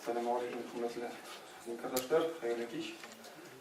Сәлам алейкум, хөрмәтле дин кардәшләр, хәерле кич.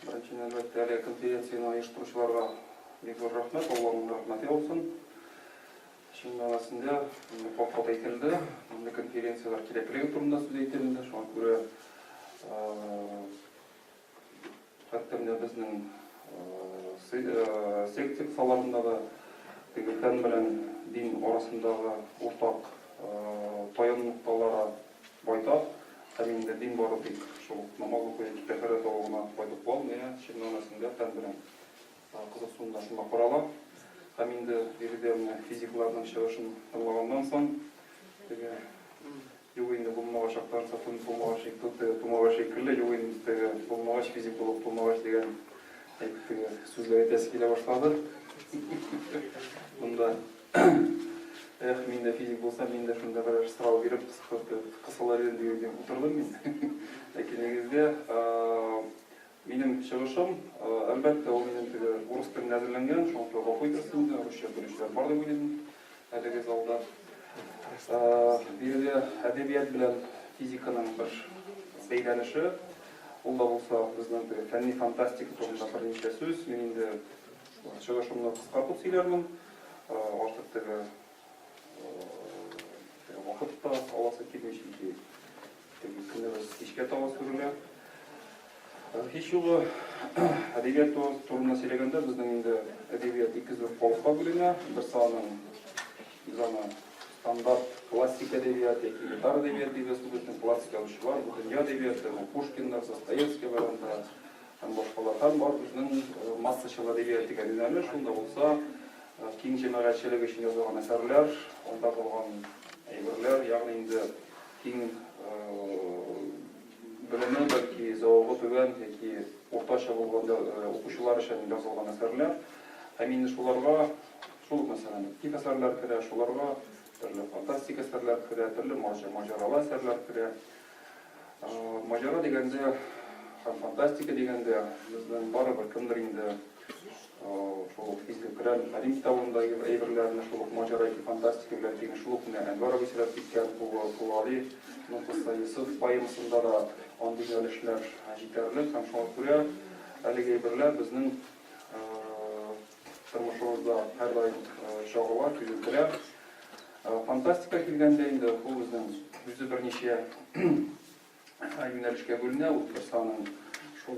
Беренче нәүбәттә әлеге конференцияне оештыручыларга бик зур рәхмәт, Аллаһның рәхмәте яусын. Чын мәгънәсендә инде кат-кат әйтелде, мондый конференцияләр кирәклеге турында сүз әйтелде. Шуңа күрә хәтта менә безнең секция кысаларында да теге фән белән дин арасындагы уртак таяну нокталары байтак. Һәм инде дин бары тик шул намаз уку яки тәһарәт алу гына кайтып калмый, ә чын мәгънәсендә фән белән кызыксыну да шунда карала. Һәм инде биредә менә физикларның чыгышын тыңлаганнан соң, теге юк инде булмагач актарса тумагач тумагач шикелле, юк инде теге булмагач физик булып тумагач дигән теге сүзләр әйтәсе килә башлады. Монда эх, мин дә физик булсам, мин дә шунда берәр сорау биреп кысылыр идем дигән утырдым мин. Ләкин нигездә минем чыгышым, әлбәттә, ул минем теге урыс телендә әзерләнгән, шуңа күрә гафу итәрсез инде, русча белүчеләр бар дип уйлыйм әлеге залда. Биредә әдәбият белән физиканың бер бәйләнеше, ул да булса безнең теге фәнни фантастика турында берничә сүз. Мин инде чыгышымны кыскартып сөйләрмен, артык теге вакыт та аласы килми, чөнки теге көнебез кичкә таба сүрелә. Һич югы, әдәбият турында сөйләгәндә, безнең инде әдәбият ике зур калыпка бүленә. Берсе аның, без аны стандарт классик әдәбият яки элитар әдәбият дибез. Бу безнең классик язучылар, бу дөнья әдәбияты, бу Пушкиннар, Достоевскийлар анда һәм башкалар. Һәм бар безнең массачыл әдәбият дигән юнәлеш, ул да булса киң җәмәгатьчелек өчен язылган әсәрләр, анда булган әйберләр, ягъни инде киң белеме, бәлки зәвыгы түбән яки уртача булган укучылар өчен язылган әсәрләр. Һәм инде шуларга шул ук, мәсәлән, детектив әсәрләр керә, шуларга төрле фантастик әсәрләр керә, төрле маҗаралы әсәрләр керә. Маҗара дигәндә һәм фантастика дигәндә безнең барыбер кемдер инде шул ук Изге Коръән Кәрим китабындагы әйберләрне шул ук маҗара яки фантастика белән тиң, шул ук менә Әнвәр абый сөйләп киткән Кол Гали ның Кысса Йосыф поэмасында да андый юнәлешләр җитәрлек һәм шуңа күрә әлеге әйберләр безнең тормышыбызда һәрдаим чагыла, күзәтелә. Фантастика килгәндә инде ул безнең үзе берничә юнәлешкә бүленә, ул берсе аның шул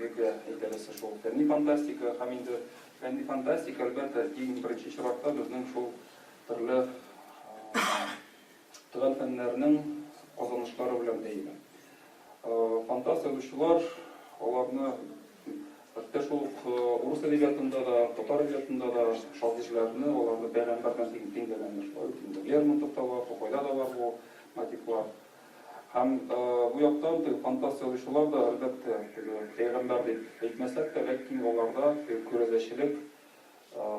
безгә әйтәлесе шул фәнни фантастика һәм инде фәнни фантастика, әлбәттә, иң беренче чиратта безнең шул төрле төгәл фәннәрнең казанышлары белән бәйле. Фантаст язучылар аларны хәтта шул ук урыс әдәбиятында да, татар әдәбиятында да шагыйрьләрне аларны пәйгамбәр белән тиңләгәннәр. Шулай бит инде Лермонтовта бар, Тукайда да бар бу мотивлар. Һәм бу яктан теге фантаст язучылар да, әлбәттә, теге пәйгамбәр дип әйтмәсәк тә, ләкин аларда теге күрәзәчелек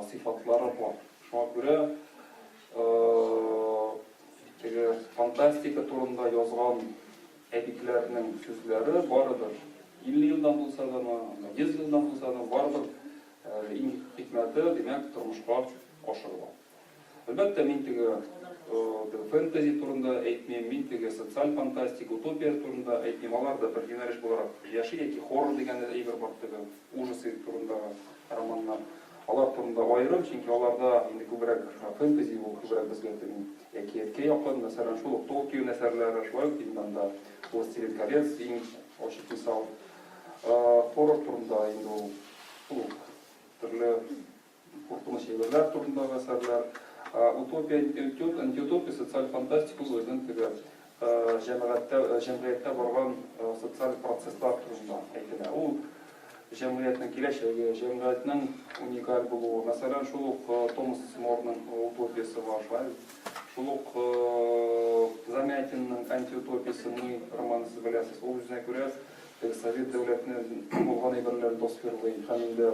сыйфатлары бар. Шуңа күрә теге фантастика турында язган әдипләрнең сүзләре барыбер 50 елдан булса да, 100 елдан булса да, барыбер иң хикмәте, димәк, тормышка ашырыла. Әлбәттә, мин теге фэнтези турында әйтмим, мин теге социаль фантастика, утопия турында әйтмим. Алар да бер юнәлеш буларак яши, яки хоррор дигән әйбер бар, теге ужасы турындагы романнар. Алар турында аерым, чөнки аларда инде күбрәк фэнтези, ул күбрәк безгә теге әкияткә якын. Мәсәлән, шул ук Толкин әсәрләре, шулай ук инде анда Властелин колец иң ачык мисал. Хоррор турында инде ул шул ук төрле куркыныч әйберләр турындагы әсәрләр. Утопия, антиутопия, социаль фантастика ул үзенең теге җәмәгатьтә, җәмгыятьтә барган социаль процесслар турында әйтелә. Ул җәмгыятьнең киләчәге, җәмгыятьнең уникаль булуы. Мәсәлән, шул ук Томас Морның утопиясе бар, шулай бит? Шул ук Замятинның антиутопиясе Мы романы сез беләсез. Ул үзенә күрә теге совет дәүләтенә булган әйберләрне тасвирлый һәм инде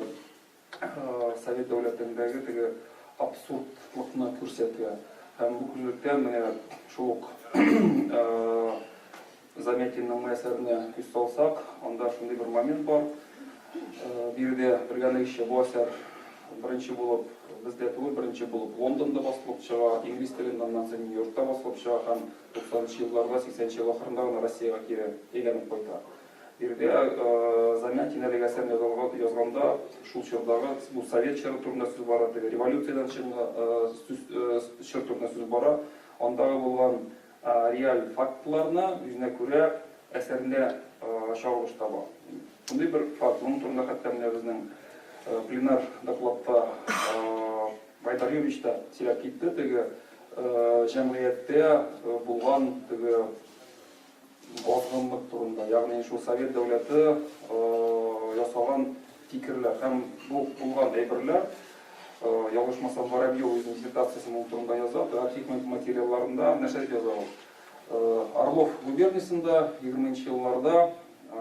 совет дәүләтендәге теге абсурдлыкны күрсәтә. Һәм бу күзлектән менә шул ук Замятинның әсәренә күз салсак, анда шундый бер момент бар. Биредә белгәнегезчә, бу әсәр беренче булып бездә түгел, беренче булып Лондонда басылып чыга, инглиз телендә, аннан соң Нью-Йоркта басылып чыга һәм 90 нчы елларда, 80 нче ел ахырында гына Россиягә кире әйләнеп кайта. Биредә Замятин әлеге әсәрне язганда шул чордагы, бу совет чоры турында сүз бара, теге революциядән чыгы сүз чор турында сүз бара, андагы булган реаль фактларны үзенә күрә әсәрендә чагылыш таба. Шундый бер факт, моның турында хәтта менә безнең пленар докладта Айдар Юрьевич та сөйләп китте, теге җәмгыятьтә булган теге азгынлык турында, ягъни шул совет дәүләте ясаган фикерләр һәм бу булган әйберләр, ялгышмасам, Воробьев үзенең диссертациясен моның турында яза, архив материалларында нәрсә дип яза ул? Орлов губерниясендә 20 нче елларда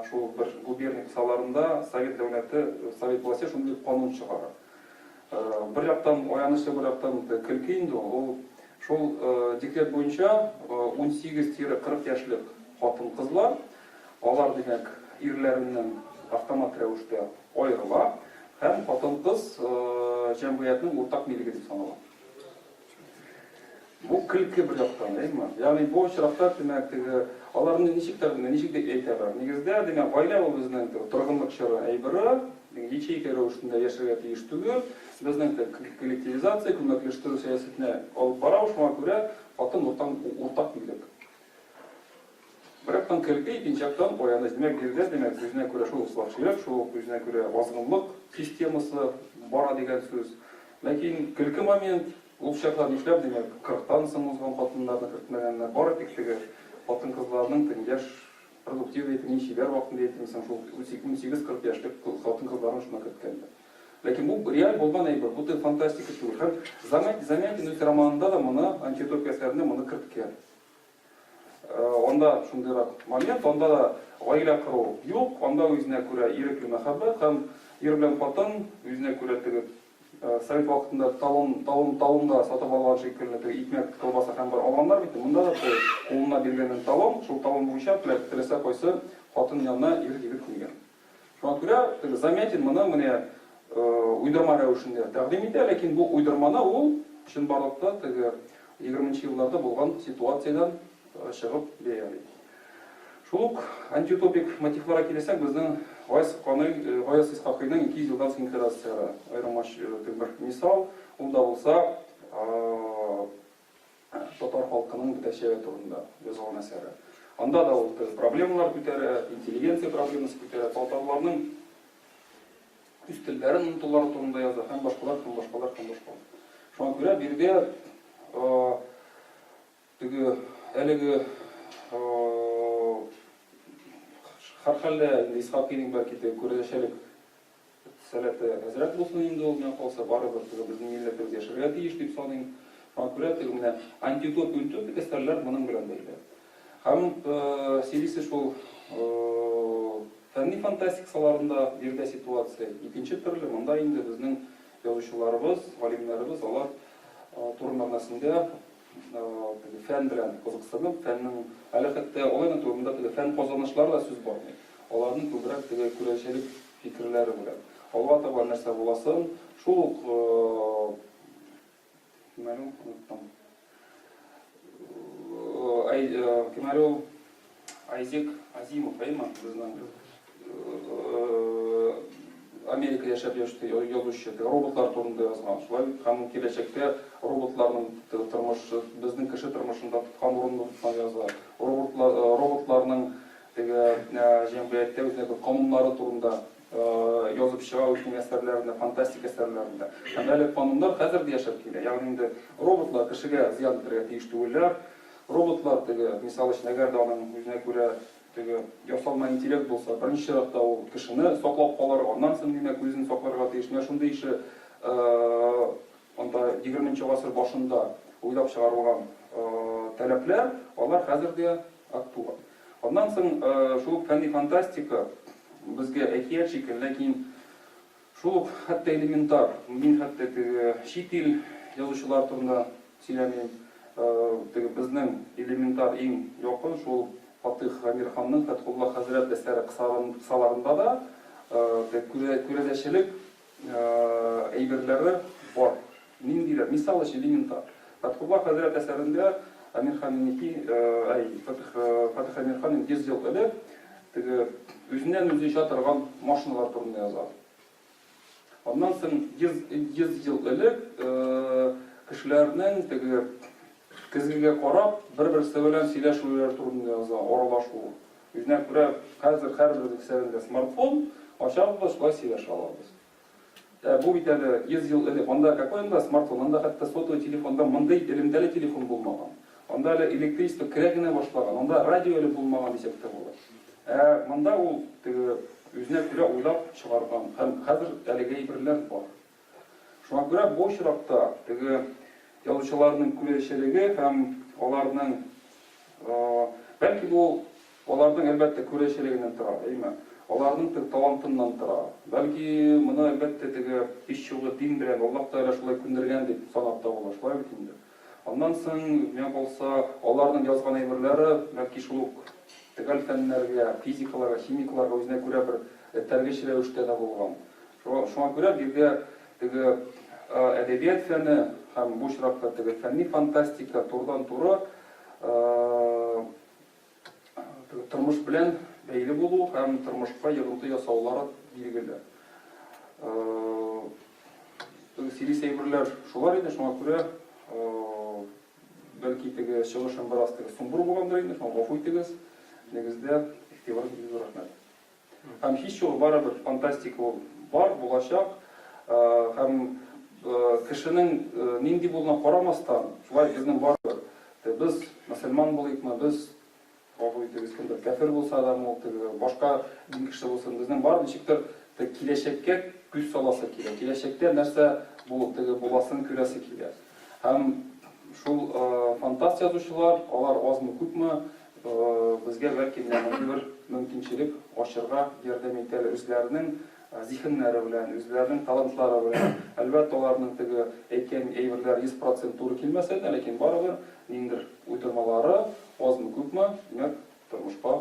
шул бер губерния кысаларында совет дәүләте, совет власте шундый канун чыгара. Бер яктан аянычлы, бер яктан көлке инде ул. Ул шул декрет буенча 18-40 яшьлек хатын-кызлар, алар, димәк, ирләреннән автомат рәвештә аерыла һәм хатын-кыз җәмгыятьнең уртак милеге дип санала. Бу көлке бер яктан, әйеме? Ягъни бу очракта, димәк, теге аларны ничек тә ничек дип әйтәләр? Нигездә, димәк, гаилә ул безнең теге торгынлык чоры әйбере, ячейка рәвешендә яшәргә тиеш түгел. Безнең теге коллективизация, күмәкләштерү сәясәтенә алып бара, шуңа күрә хатын уртан уртак милек. Бер яктан көлке, икенче яктан аяныч. Димәк, биредә, димәк, үзенә күрә шул ук вәхшилек, шул ук үзенә күрә азгынлык системасы бара дигән сүз. Ләкин көлке момент, ул чакта нишләп, димәк, кырыктан соң узган хатыннарны кертмәгәннәр, бары тик теге хатын-кызларның теге яшь, продуктив әйтим, иң чибәр вакытында әйтим соң, шул 18-40 яшьлек хатын-кызларны шунда керткәннәр. Ләкин бу реаль булган әйбер, бу теге фантастика түгел. Һәм Замятин үз романында да моны, антиутопия әсәрендә моны керткән. Анда шундыйрак момент, анда да гаилә кору юк, анда үзенә күрә ирекле мәхәббәт һәм ир белән хатын үзенә күрә теге совет вакытында талон, талон, талонга сатып алган шикелле теге икмәк, колбаса һәм бар алганнар бит, монда да теге кулына биргәнен талон, шул талон буенча теләсә кайсы хатын янына ир-егет килгән. Шуңа күрә теге Замятин моны менә уйдырма рәвешендә тәкъдим итә, ләкин бу уйдырманы ул чынбарлыкта теге егерменче елларда булган ситуациядән чыгып бәяли. Шул ук антиутопик мотивларга килсәк, безнең Гаяз Каный, Гаяз Исхакыйның 200 елдан соң инкыйраз әсәре аерым теге бер мисал, ул да булса татар халкының бетәчәге турында язылган әсәре. Анда да ул теге проблемалар күтәрә, интеллигенция проблемасы күтәрә, татарларның үз телләрен онытулары турында яза һәм башкалар, һәм башкалар, һәм башкалар. Шуңа күрә биредә теге әлеге һәрхәлдә инде Исхакыйның бәлки теге күрәзәчелек Сәләте әзрәк булсын инде ул, миңа калса, барыбер теге безнең милләтебез яшәргә тиеш дип саныйм. Шуңа күрә теге менә антиутопия, утопик әсәрләр моның белән бәйле. Һәм сөйлисе шул фәнни фантастик саларында биредә ситуация икенче төрле. Монда инде безнең язучыларыбыз, галимнәребез алар туры мәгънәсендә теге фән белән кызыксынып, фәннең әле хәтта алай гына түгел, монда теге фән казанышлары да сүз бармый. Аларның күбрәк теге күрәзәчелек фикерләре белән. Алга таба нәрсә буласын, шул ук кем әле ул, оныттым. Ай, кем әле ул? Айзек Азимов, әйме, безнең Америка яшәп язучы, роботлар турында язган. Шулай бит, һәм ул киләчәктә роботларның тормышы, безнең кеше тормышында тоткан урынын яза. Роботлар, роботларның Теге җәмгыятьтә үзенә бер кануннары турында язып чыга үзенең әсәрләрендә, фантастик әсәрләрендә. Һәм әле кануннар хәзер дә яшәп килә. Ягъни инде роботлар кешегә зыян итәргә тиеш түгелләр. Роботлар теге, мисал өчен, әгәр дә аның үзенә күрә теге ясалма интеллект булса, беренче чиратта ул кешене саклап калыр, аннан соң, димәк, үзен сакларга тиеш. Менә шундый ише анда егерменче гасыр башында уйлап чыгарылган таләпләр, алар хәзер дә актуаль. Аннан соң шул ук фәнни фантастика безгә әкият шикелле, ләкин шул ук хәтта элементар, мин хәтта теге чит ил язучылар турында сөйләмим, теге безнең элементар иң якын шул Фатыйх Гамирханның Фәтхулла хәзрәт әсәре кысаларында да теге күрәзәчелек әйберләре бар. Ниндиләр? Мисал өчен, элементар. Фәтхулла хәзрәт әсәрендә Әмирхан Еники, әй, Фатих, Фатих Әмирхан 100 ел элек теге үзеннән-үзе оча торган машиналар турында яза. Аннан соң 100, 100 ел элек кешеләрнең теге көзгегә карап бер-берсе белән сөйләшүләре турында яза, аралашу. Үзенә күрә хәзер һәрбер кесәбездә смартфон, ачабыз да шулай сөйләшә алабыз. Ә бу бит әле 100 ел элек. Анда какой анда смартфон, анда хәтта сотовый телефонда мондый элемтәле телефон булмаган. Анда әле электричество керә генә башлаган, анда радио әле булмаган дисәк тә була. Ә монда ул теге үзенә күрә уйлап чыгарган һәм хәзер әлеге әйберләр бар. Шуңа күрә бу очракта теге язучыларның күрәчелеге һәм аларның, бәлки бу аларның, әлбәттә, күрәчелегеннән тора, әйме? Аларның теге талантыннан тора. Бәлки моны, әлбәттә, теге һич югы дин белән Аллаһ Тәгалә шулай күндергән дип санап та була, шулай бит инде. Аннан соң, миңа калса, аларның язган әйберләре, бәлки шул ук төгәл фәннәргә, физикаларга, химикларга үзенә күрә бер этәргеч рәвештә дә булган. Шуңа күрә биредә теге әдәбият фәне һәм бу очракта теге фәнни фантастика турыдан-туры тормыш белән бәйле булу һәм тормышка йогынты ясаулары билгеле. Сөйлисе әйберләр шулар иде, шуңа күрә бәлки теге чыгышым бераз теге сумбур булгандыр инде, шуңа гафу итегез. Нигездә игътибарыгыз өчен зур рәхмәт. Һәм һич югы барыбер фантастика ул бар, булачак. Һәм кешенең нинди булуына карамастан, шулай безнең барыбер, без мөселман булыйкмы, без, гафу итегез, кемдер кяфер булса да, ул теге башка дин кешесе булсын, безнең барыбер ничектер киләчәккә күз саласы килә, киләчәктә нәрсә бу теге буласын күрәсе килә. Һәм шул фантаст язучылар, алар азмы-күпме безгә бәлки менә мондый бер мөмкинчелек ачырга ярдәм итәләр үзләренең зиһеннәре белән, үзләренең талантлары белән. Әлбәттә, аларның теге әйткән әйберләре 100 процент туры килмәсә дә, ләкин барыбер ниндидер уйдырмалары азмы-күпме, димәк, тормышка.